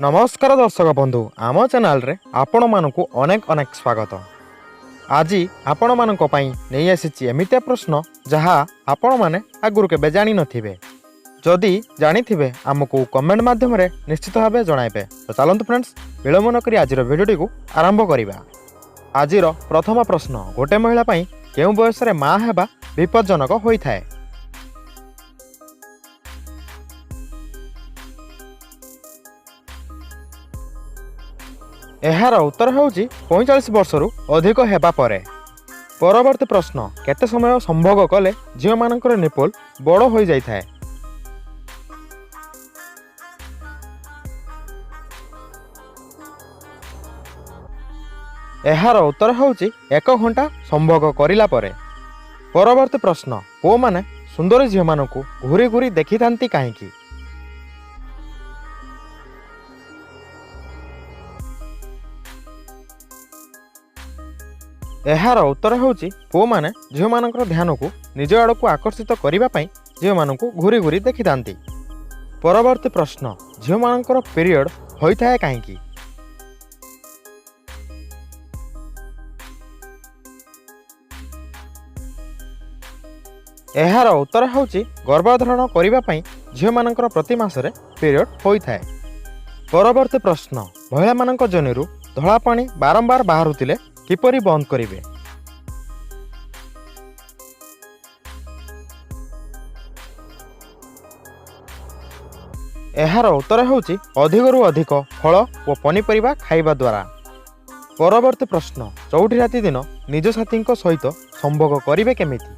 ନମସ୍କାର ଦର୍ଶକ ବନ୍ଧୁ, ଆମ ଚ୍ୟାନେଲରେ ଆପଣମାନଙ୍କୁ ଅନେକ ଅନେକ ସ୍ୱାଗତ। ଆଜି ଆପଣମାନଙ୍କ ପାଇଁ ନେଇ ଆସିଛି ଏମିତିଆ ପ୍ରଶ୍ନ, ଯାହା ଆପଣମାନେ ଆଗରୁ କେବେ ଜାଣିନଥିବେ। ଯଦି ଜାଣିଥିବେ, ଆମକୁ କମେଣ୍ଟ ମାଧ୍ୟମରେ ନିଶ୍ଚିତ ଭାବେ ଜଣାଇବେ। ତ ଚାଲନ୍ତୁ ଫ୍ରେଣ୍ଡସ୍, ବିଳମ୍ବ ନକରି ଆଜିର ଭିଡ଼ିଓଟିକୁ ଆରମ୍ଭ କରିବା। ଆଜିର ପ୍ରଥମ ପ୍ରଶ୍ନ, ଗୋଟେ ମହିଳା ପାଇଁ କେଉଁ ବୟସରେ ମା ହେବା ବିପଜ୍ଜନକ ହୋଇଥାଏ? ଏହାର ଉତ୍ତର ହେଉଛି 45 ବର୍ଷରୁ ଅଧିକ ହେବା ପରେ। ପରବର୍ତ୍ତୀ ପ୍ରଶ୍ନ, କେତେ ସମୟ ସମ୍ଭୋଗ କଲେ ଝିଅମାନଙ୍କର ନିପଲ ବଡ଼ ହୋଇଯାଇଥାଏ? ଏହାର ଉତ୍ତର ହେଉଛି 1 ଘଣ୍ଟା ସମ୍ଭୋଗ କରିଲା ପରେ। ପରବର୍ତ୍ତୀ ପ୍ରଶ୍ନ, ପୁଅମାନେ ସୁନ୍ଦରୀ ଝିଅମାନଙ୍କୁ ଘୁରି ଘୁରି ଦେଖିଥାନ୍ତି କାହିଁକି? ଏହାର ଉତ୍ତର ହେଉଛି ପୁଅମାନେ ଝିଅମାନଙ୍କର ଧ୍ୟାନକୁ ନିଜ ଆଡ଼କୁ ଆକର୍ଷିତ କରିବା ପାଇଁ ଝିଅମାନଙ୍କୁ ଘୁରି ଘୁରି ଦେଖିଥାନ୍ତି। ପରବର୍ତ୍ତୀ ପ୍ରଶ୍ନ, ଝିଅମାନଙ୍କର ପିରିୟଡ଼ ହୋଇଥାଏ କାହିଁକି? ଏହାର ଉତ୍ତର ହେଉଛି ଗର୍ଭଧାରଣ କରିବା ପାଇଁ ଝିଅମାନଙ୍କର ପ୍ରତି ମାସରେ ପିରିୟଡ଼ ହୋଇଥାଏ। ପରବର୍ତ୍ତୀ ପ୍ରଶ୍ନ, ମହିଳାମାନଙ୍କ ଯୋନିରୁ ଧଳା ପାଣି ବାରମ୍ବାର ବାହାରୁଥିଲେ କିପରି ବନ୍ଦ କରିବେ? ଏହାର ଉତ୍ତର ହେଉଛି ଅଧିକରୁ ଅଧିକ ଫଳ ଓ ପନିପରିବା ଖାଇବା ଦ୍ୱାରା। ପରବର୍ତ୍ତୀ ପ୍ରଶ୍ନ, ଚଉଠି ରାତି ଦିନ ନିଜ ସାଥୀଙ୍କ ସହିତ ସମ୍ଭୋଗ କରିବେ କେମିତି?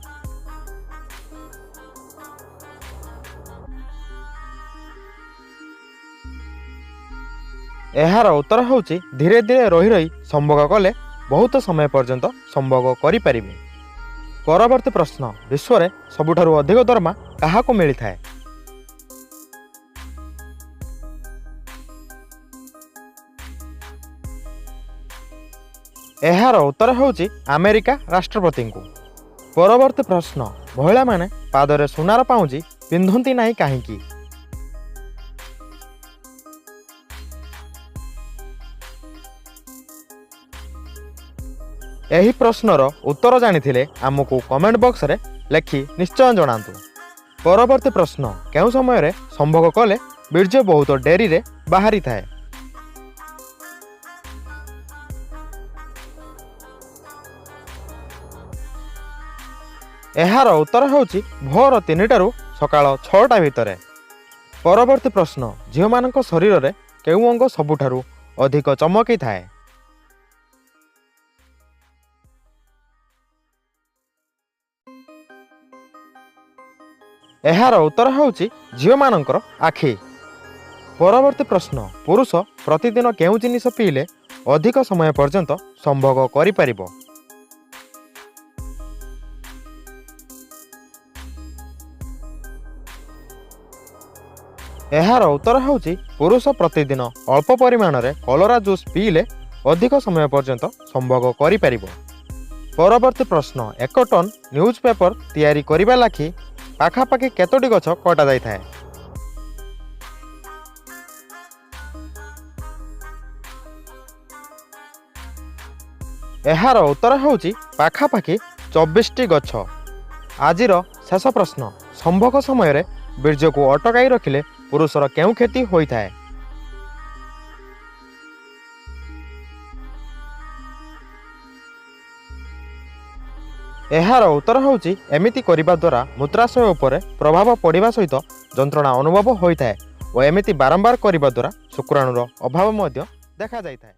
ଏହାର ଉତ୍ତର ହେଉଛି ଧୀରେ ଧୀରେ ରହି ରହି ସମ୍ଭୋଗ କଲେ ବହୁତ ସମୟ ପର୍ଯ୍ୟନ୍ତ ସମ୍ଭୋଗ କରିପାରିବେ। ପରବର୍ତ୍ତୀ ପ୍ରଶ୍ନ, ବିଶ୍ୱରେ ସବୁଠାରୁ ଅଧିକ ଦରମା କାହାକୁ ମିଳିଥାଏ? ଏହାର ଉତ୍ତର ହେଉଛି ଆମେରିକା ରାଷ୍ଟ୍ରପତିଙ୍କୁ। ପରବର୍ତ୍ତୀ ପ୍ରଶ୍ନ, ମହିଳାମାନେ ପାଦରେ ସୁନାର ପାଉଁଜି ପିନ୍ଧନ୍ତି ନାହିଁ କାହିଁକି? ଏହି ପ୍ରଶ୍ନର ଉତ୍ତର ଜାଣିଥିଲେ ଆମକୁ କମେଣ୍ଟ ବକ୍ସରେ ଲେଖି ନିଶ୍ଚୟ ଜଣାନ୍ତୁ। ପରବର୍ତ୍ତୀ ପ୍ରଶ୍ନ, କେଉଁ ସମୟରେ ସମ୍ଭୋଗ କଲେ ବୀର୍ଯ୍ୟ ବହୁତ ଡେରିରେ ବାହାରିଥାଏ? ଏହାର ଉତ୍ତର ହେଉଛି ଭୋର 3ଟାରୁ ସକାଳ 6ଟା ଭିତରେ। ପରବର୍ତ୍ତୀ ପ୍ରଶ୍ନ, ଝିଅମାନଙ୍କ ଶରୀରରେ କେଉଁ ଅଙ୍ଗ ସବୁଠାରୁ ଅଧିକ ଚମକିଥାଏ? ଏହାର ଉତ୍ତର ହେଉଛି ଝିଅମାନଙ୍କର ଆଖି। ପରବର୍ତ୍ତୀ ପ୍ରଶ୍ନ, ପୁରୁଷ ପ୍ରତିଦିନ କେଉଁ ଜିନିଷ ପିଇଲେ ଅଧିକ ସମୟ ପର୍ଯ୍ୟନ୍ତ ସମ୍ଭୋଗ କରିପାରିବ? ଏହାର ଉତ୍ତର ହେଉଛି ପୁରୁଷ ପ୍ରତିଦିନ ଅଳ୍ପ ପରିମାଣରେ କଲରା ଜୁସ୍ ପିଇଲେ ଅଧିକ ସମୟ ପର୍ଯ୍ୟନ୍ତ ସମ୍ଭୋଗ କରିପାରିବ। ପରବର୍ତ୍ତୀ ପ୍ରଶ୍ନ, 1 ଟନ୍ ନ୍ୟୁଜ୍ ପେପର ତିଆରି କରିବା ଲାଗି ପାଖାପାଖି କେତୋଟି ଗଛ କଟାଯାଇଥାଏ? ଏହାର ଉତ୍ତର ହେଉଛି ପାଖାପାଖି 24ଟି ଗଛ। ଆଜିର ଶେଷ ପ୍ରଶ୍ନ, ସମ୍ଭୋଗ ସମୟରେ ବୀର୍ଯ୍ୟକୁ ଅଟକାଇ ରଖିଲେ ପୁରୁଷର କେଉଁ କ୍ଷତି ହୋଇଥାଏ? ଏହାର ଉତ୍ତର ହେଉଛି ଏମିତି କରିବା ଦ୍ୱାରା ମୂତ୍ରାଶୟ ଉପରେ ପ୍ରଭାବ ପଡ଼ିବା ସହିତ ଯନ୍ତ୍ରଣା ଅନୁଭବ ହୋଇଥାଏ ଓ ଏମିତି ବାରମ୍ବାର କରିବା ଦ୍ୱାରା ଶୁକ୍ରାଣୁର ଅଭାବ ମଧ୍ୟ ଦେଖାଯାଇଥାଏ।